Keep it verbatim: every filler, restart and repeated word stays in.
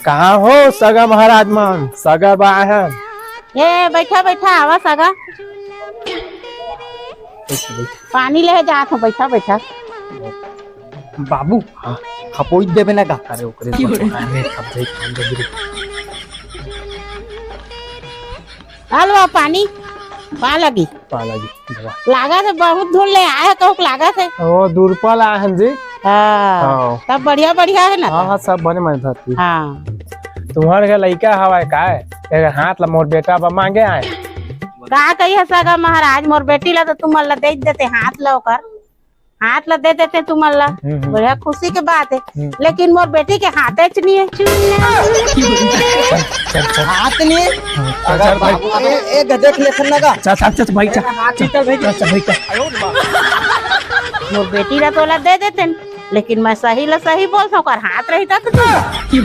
कहाँ हो सगा महाराज मन? सगा बा आहन। ए, बइठा, बइठा, आवा सगा। पानी ले जात हो, बइठा, बइठा। बाबू, हाँ, खपोई देबे ना का? अरे, ओकरे सब, अरे, खप जाई, खप जाई। हलवा पानी, पा लगी। पा लगी, दवा। लागत हे बहुत दूर ले आए हे, कहूँ लागत हे। ओ, दूर पा लाए हन जी। हाँ, हाँ। तब बढ़िया, बढ़िया हे ना? हाँ, हाँ, सब बने मजे धरती। हाँ। तुम्हर के लइका हवय काय? एकर हाथ ला मोर बेटा बा मांगे आए। का कही हे सगा महाराज, मोर बेटी ला तो तुमन ला दे देते, हाथ ला ओकर। हाथ ला दे देते तुमन ला, हम्म, हम्म। बढ़िया खुशी के बात हे। हम्म। लेकिन मोर बेटी के हाथे च नहीं हे। हाथ नहीं हे? हाँ, अगर चल भाई। बाबू, ए, ए, गधे के लेखन लगा। चल, चल, चल, भाई, चल। हाथ चल, चल, भाई। चल, चल, भाई, चल। मोर बेटी ला तोला दे देते न, लेकिन मैं सही ला सही बोलथों, ओकर हाथ रहिता तो